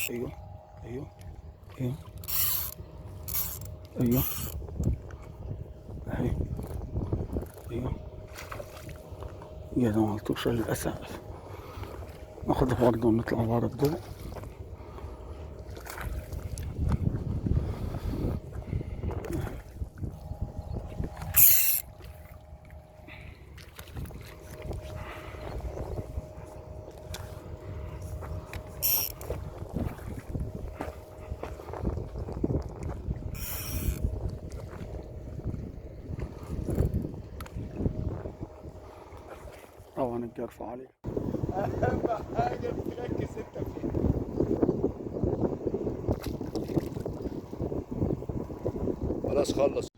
ايوه ايوه ايوه ايوه اهي ايوه. يا ده ملطوشة للأسف. ناخدها برضه ونطلع بره الضوء. طبعا الجرف عليه. اهم حاجة تركز انت فيها. خلاص خلص.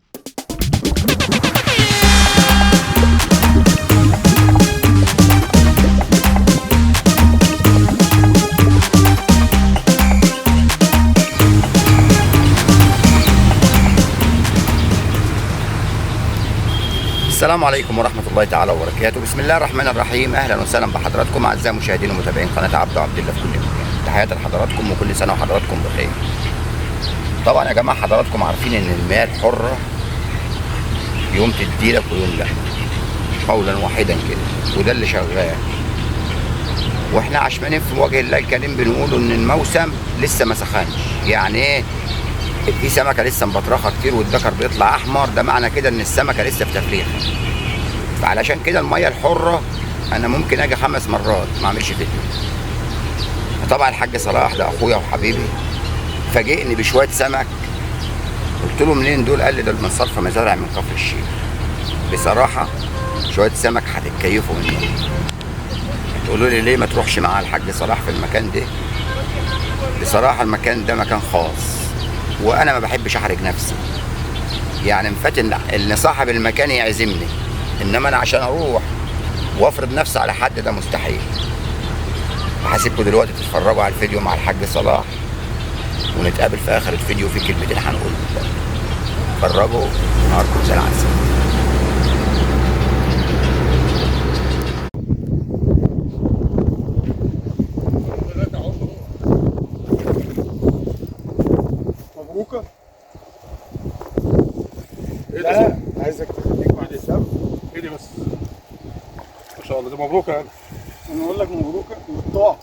السلام عليكم ورحمة الله تعالى وبركاته. بسم الله الرحمن الرحيم. أهلا وسهلا بحضراتكم أعزائي المشاهدين ومتابعين قناة عبده عبد الله في كل مكان. تحياتي لحضراتكم وكل سنة وحضراتكم بخير. طبعا يا جماعة حضراتكم عارفين إن المياه الحرة يوم تديلك ويوم لا، قولا واحدا كده، وده اللي شغال. واحنا عشمانين في وجه الله الكريم بنقول إن الموسم لسه ما سخنش، يعني إيه؟ في سمكة لسه مبطرخه كتير والذكر بيطلع احمر، ده معنى كده ان السمكة لسه في تفريخها. فعلشان كده المية الحرة انا ممكن اجي 5 مرات ما اعملش فيديو. طبعا الحاج صلاح ده اخويا وحبيبي فاجئني بشوية سمك، قلت له منين دول؟ قال لي دول من صرف مزارع من كفر الشيخ. بصراحة شوية سمك هتتكيفوا منهم. تقولوا لي ليه ما تروحش مع الحاج صلاح في المكان ده؟ بصراحة المكان ده مكان خاص، وانا ما بحبش احرج نفسي، يعني مفات ان صاحب المكان يعزمني، انما انا عشان اروح وافرض نفسي على حد ده مستحيل. هسيبكم دلوقتي تتفرجوا على الفيديو مع الحاج صلاح، ونتقابل في اخر الفيديو في كلمتين هنقولهم. اتفرجوا، نهاركم زي العسل. مبروكه. ايه ده؟ عايزك تخليك مع السم. ايه دي بس؟ ما شاء الله دي مبروكه يعني. انا اقول لك مبروكه بالطاعة.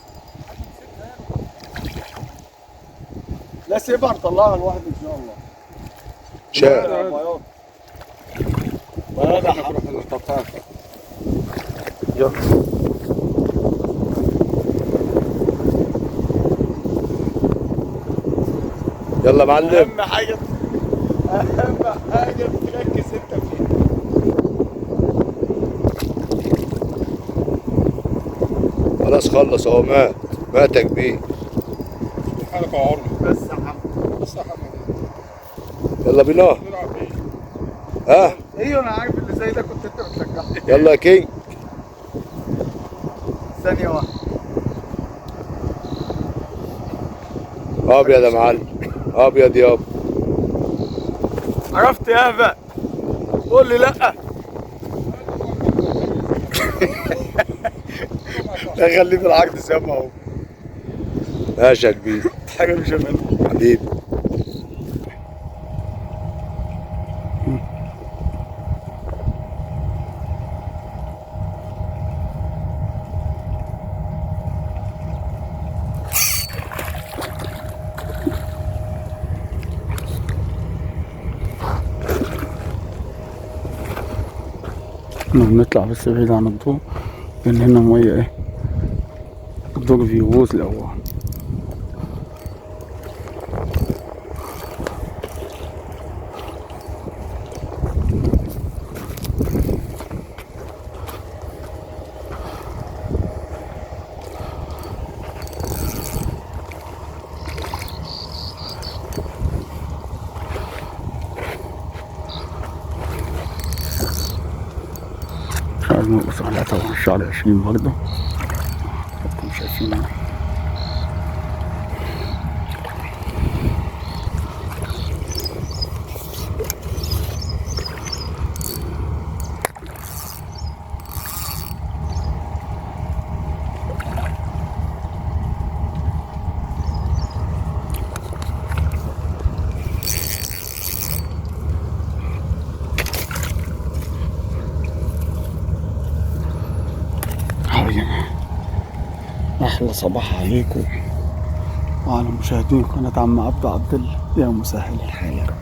لا سيبها نطلعها لوحده ان شاء الله. شاء بياض. بياض يا حبيبي. طب تعال. يلا. يلا معلم. اهم حاجة تركز انت فيها. خلاص خلص اهو، مات مات يا كبير. حالك يا عربي. بس يا حمد بس يا حمد. يلا بينا. نلعب ايه؟ ها؟ ايوه انا عارف اللي زي ده كنت انت بترجعه. يلا يا كينج. ثانية واحدة. ابيض يا معلم، ابيض يابا. عرفت يا هبه؟ قول لي لا. لا خليه في العقد زي ما هو. ماشي يا كبير. حاجة مش منه حبيبي. احنا بنطلع بس بعيد عن الضوء لان هنا مية ايه الضوء بيبوظ الاول. مش عايز نرقص عليها طبعا. الشعر 20 برضه انتم شايفين. احلى صباح عليكم وعلى مشاهدين قناة عم عبد عبد الله. يا مسهل الحال يا رب.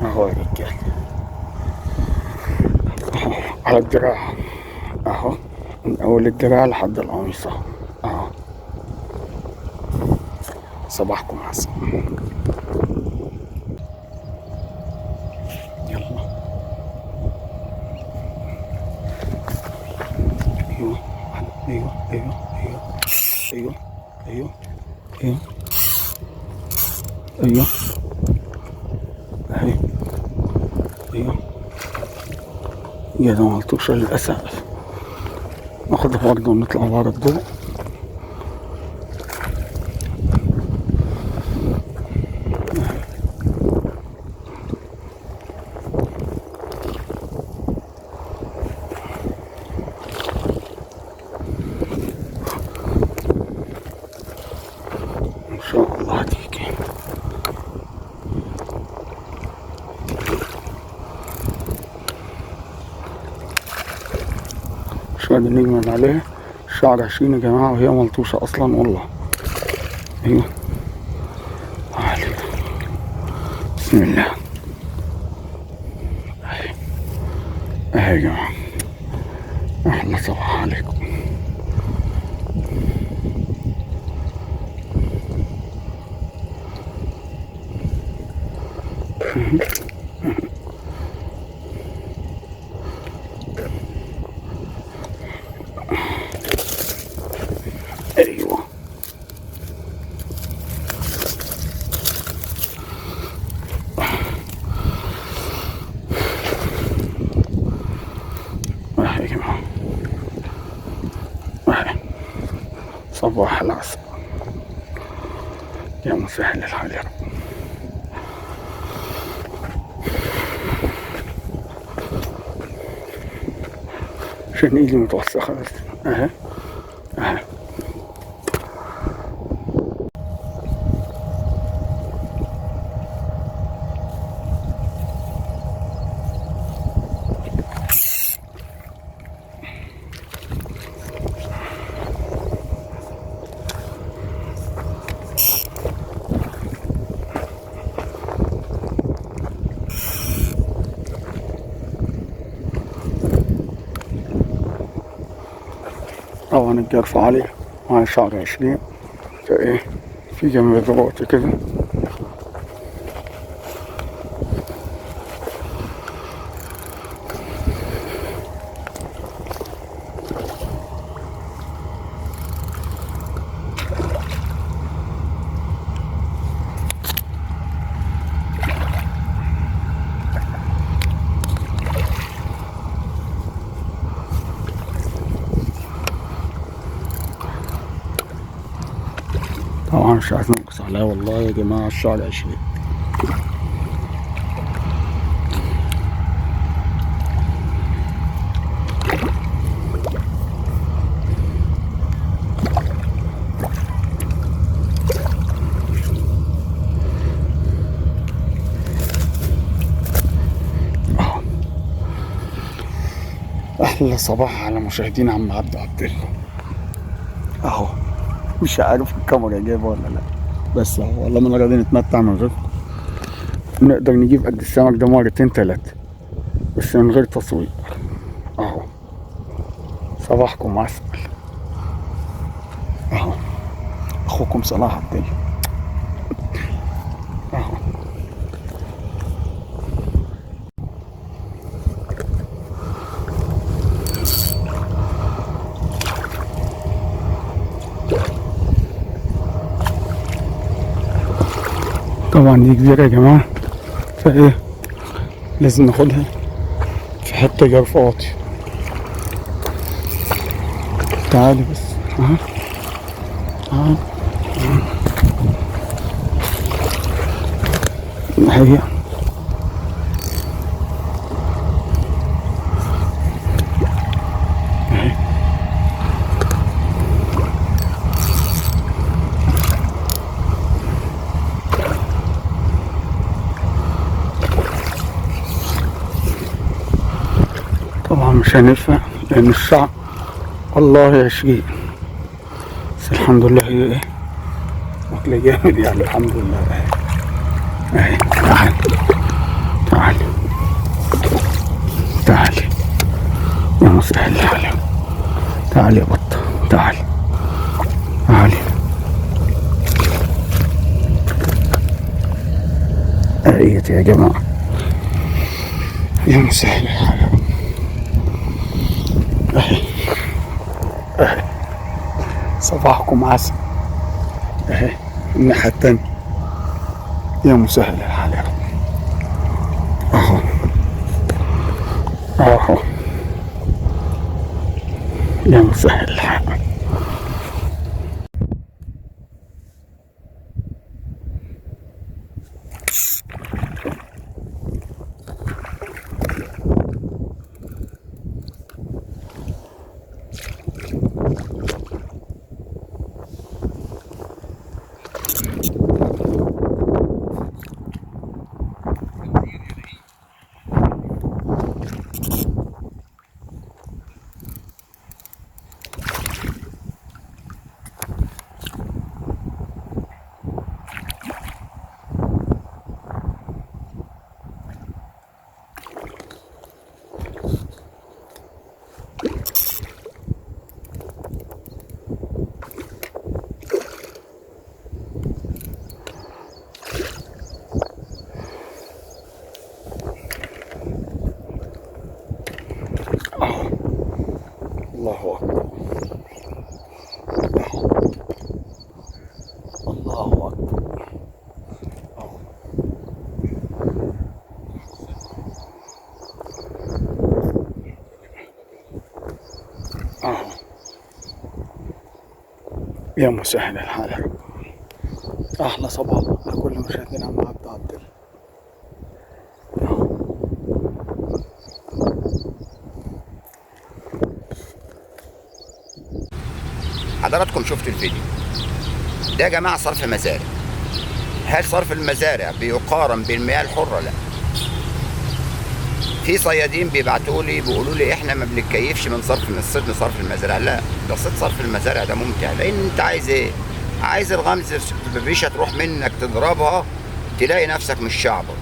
اهو اهو يا رجال، اهو على الدراع، اهو من اول الدراع لحد القميصة اهو. صباحكم عسل. يلا ايوه ايوه ايوه ايوه ايوه ايوه ايوه ايوه اهي ايوه. يا ده ملطوشة للأسف. ناخدها برضه ونطلع ورا الضوء. إن شاء الله هتيجي. مش قادر نجمد عليها. الشعر 20 يا جماعة وهي ملطوشة أصلا والله. أيوه عليك. بسم الله. أهي أهي يا جماعة. أحلى صباح عليكم. ايوه اهي يا جماعة، اهي صباح العسل. يا مسهل الحال يا رب. عشان ايدي متوسخة بس. اهي اهي. طبعا الجرف عالية مع شعر 20، فايه في جنب ضغط كده. طبعا مش عايز ننقص عليها والله يا جماعة. الشعر 20. أحلى صباح على مشاهدين عم عبد عبد الله. أهو مش عارف الكاميرا جايبه ولا لا، بس اهو والله ما راضيين نتمتع من غيركم. نقدر نجيب قد السمك ده مرتين تلاتة بس من غير تصوير. اهو صباحكم عسل. اهو اخوكم صلاح عبد الله. اهو طبعا دي كبيرة يا جماعة، فايه لازم ناخدها في حتة جرف واطي. تعالي بس. اهو اهو هي اهي. طبعا مش هنفع لان الشعر والله 20. بس الحمد لله هي ايه واكله جامد يعني الحمد لله. اهي تعال تعال تعال يا مسهل، تعال تعال يا بطة، تعال تعال. اهيت يا جماعة، يا مسهل الحال. اهي اهي، صباحكم عسل. اهي الناحية التانية، يا مسهل الحال يا رب. اهو اهو، يا مسهل الحال. الله أكبر، الله أكبر. أهو يا مسهل الحال يا رب. أحلى صباح لكل مشاهدينا مع عبد عبد الله. حضراتكم شفتوا الفيديو ده يا جماعة، صرف مزارع. هل صرف المزارع بيقارن بالمياه الحرة؟ لا. في صيادين بيبعتوا لي بيقولوا لي احنا ما بنتكيفش من صرف من الصيد من صرف المزارع. لا، ده صيد صرف المزارع ده ممتع، لان انت عايز ايه؟ عايز الغمز الريشة تروح منك تضربها تلاقي نفسك مش شعبط.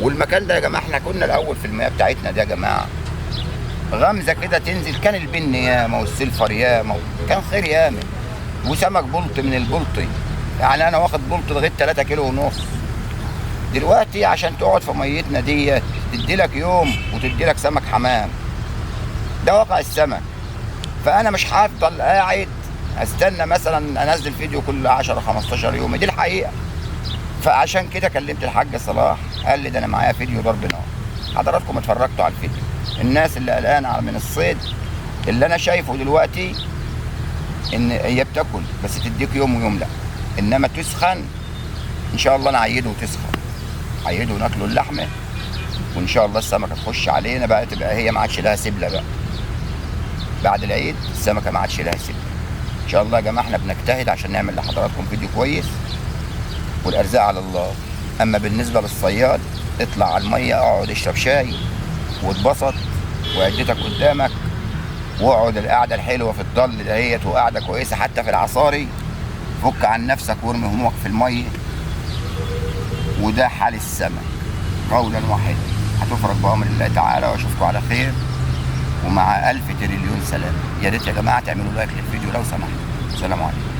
والمكان ده يا جماعة احنا كنا الاول في المياه بتاعتنا ده يا جماعة غمزه كده تنزل، كان البن ياما والسلفر ياما، كان خير ياما، وسمك بلطي من البلطي. يعني انا واخد بلطي لغاية 3.5 كيلو. دلوقتي عشان تقعد في ميتنا ديت تدي لك يوم وتدي لك سمك حمام. ده واقع السمك. فانا مش هفضل قاعد استنى مثلا انزل فيديو كل 10 15 يوم، دي الحقيقة. فعشان كده كلمت الحاج صلاح، قال لي ده انا معايا فيديو ضرب نار. حضراتكم اتفرجتوا على الفيديو. الناس اللي قلقانة من الصيد، اللي انا شايفه دلوقتي ان هي بتاكل بس تديك يوم ويوم لا، انما تسخن ان شاء الله نعيده وتسخن، عيده وناكله اللحمة، وان شاء الله السمكة تخش علينا بقى، تبقى هي ما عادش لها سبله بقى. بعد العيد السمكة ما عادش لها سبله ان شاء الله. يا جماعة احنا بنجتهد عشان نعمل لحضراتكم فيديو كويس، والارزاق على الله. اما بالنسبة للصياد، اطلع على المية، اقعد اشرب شاي واتبسط، وعدتك قدامك، واقعد القعدة الحلوة في الضل دهيت، وقعده كويسة حتى في العصاري. فك عن نفسك وارمي همومك في المية. وده حال السمك قولا واحدا. هتفرج بامر الله تعالى، واشوفكم على خير ومع 1000 تريليون سلامه. يا ريت يا جماعة تعملوا لايك للفيديو لو سمحتوا. سلام عليكم.